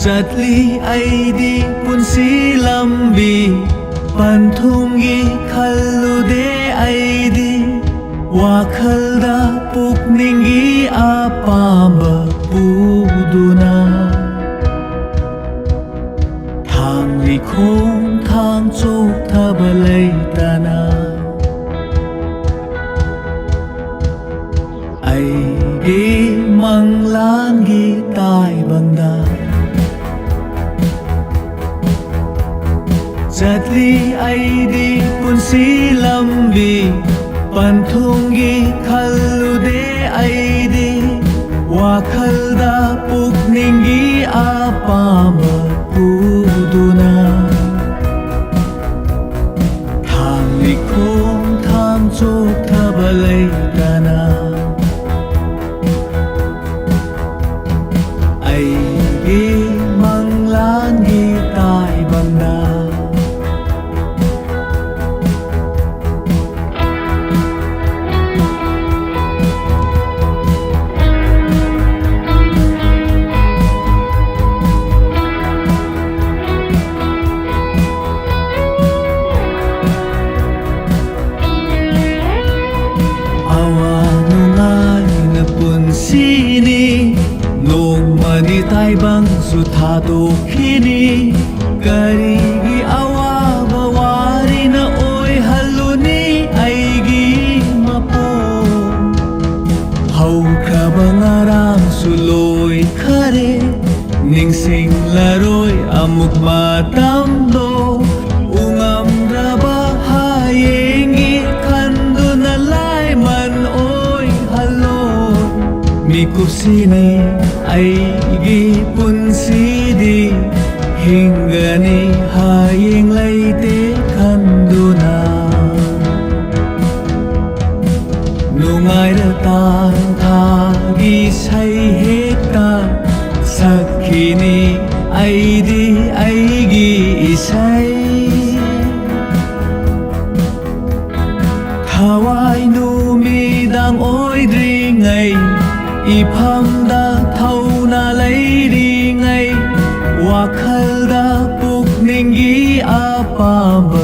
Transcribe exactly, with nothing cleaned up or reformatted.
ꯆꯠꯂꯤ ꯑꯩꯗꯤ ꯄꯨꯟꯁꯤ ꯂꯝꯕꯤ, ꯄꯟꯊꯨꯡꯒꯤ ꯈꯜꯂꯨꯗꯦ ꯑꯩꯗꯤ꯫ ꯋꯥꯈꯜꯗ ꯄꯨꯛꯅꯤꯡꯒꯤ ꯑꯄꯥꯝꯕ ꯄꯨꯗꯨꯅ, ꯊꯥꯡꯂꯤ ꯈꯣꯡꯊꯥꯡ ꯆꯣꯛꯊꯕ ꯂꯩꯇꯅ, ꯑꯩꯒꯤ ꯃꯪꯂꯥꯟꯒꯤ ꯇꯥꯏꯕꯪꯗ ꯆꯠꯂꯤ ꯑꯩꯗꯤ ꯄꯨꯟꯁꯤ ꯂꯝꯕꯤ, ꯄꯟꯊꯨꯡꯒꯤ ꯈꯜꯂꯨꯗꯦ ꯑꯩꯗꯤ꯫ ꯋꯥꯈꯜꯗ ꯄꯨꯛꯅꯤꯡꯒꯤ ꯑꯄꯥꯝꯕ ꯄꯨꯗꯨꯅ, ꯊꯥꯡꯂꯤ ꯈꯣꯡꯊꯥꯡ ꯆꯣꯛꯊꯕ ꯂꯩꯇꯅ, ꯑꯩꯒꯤ ꯃꯪꯂꯥꯟꯒꯤ ꯇꯥꯏꯕꯪꯗ꯫ ꯑꯋꯥ ꯅꯨꯡꯉꯥꯏꯅ ꯄꯨꯟꯁꯤꯅꯤ, ꯅꯣꯡꯃꯗꯤ ꯇꯥꯏꯕꯪꯁꯨ ꯊꯥꯗꯣꯛꯈꯤꯅꯤ꯫ ꯀꯔꯤꯒꯤ ꯑꯋꯥꯕ ꯋꯥꯔꯤꯅ ꯑꯣꯏꯍꯜꯂꯨꯅꯤ ꯑꯩꯒꯤ ꯃꯄꯣꯛ? ꯍꯧꯈ꯭ꯔꯕ ꯉꯔꯥꯡꯁꯨ ꯂꯣꯏꯈꯔꯦ, ꯅꯤꯡꯁꯤꯡꯂꯔꯣꯏ ꯑꯃꯨꯛ ꯃꯇꯝꯗꯣ꯫ ꯎꯉꯝꯗ꯭ꯔꯕ ꯍꯌꯦꯡꯒꯤ ꯈꯟꯗꯨꯅ ꯂꯥꯏꯃꯟ ꯑꯣꯏꯍꯜꯂꯣ꯫ ꯃꯤꯀꯨꯞꯁꯤꯅꯤ ꯑꯩꯒꯤ ꯄꯨꯟꯁꯤꯗꯤ, ꯍꯤꯡꯒꯅꯤ ꯍꯌꯦꯡ ꯂꯩꯇꯦ ꯈꯟꯗꯨꯅ꯫ ꯅꯨꯡꯉꯥꯏꯔ ꯇꯥꯡ ꯊꯥꯒꯤ ꯏꯁꯩ ꯍꯦꯛꯇ ꯁꯛꯈꯤꯅꯤ ꯑꯩꯗꯤ ꯑꯩꯒꯤ ꯏꯁꯩ꯫ ꯊꯋꯥꯏ ꯅꯨꯃꯤꯗꯥꯡ ꯑꯣꯏꯗ꯭ꯔꯤꯉꯩ, ꯏꯐꯝꯗ ꯊꯧꯅ ꯂꯩꯔꯤꯉꯩ, ꯋꯥꯈꯜꯗ ꯄꯨꯛꯅꯤꯡꯒꯤ ꯑꯄꯥꯝꯕ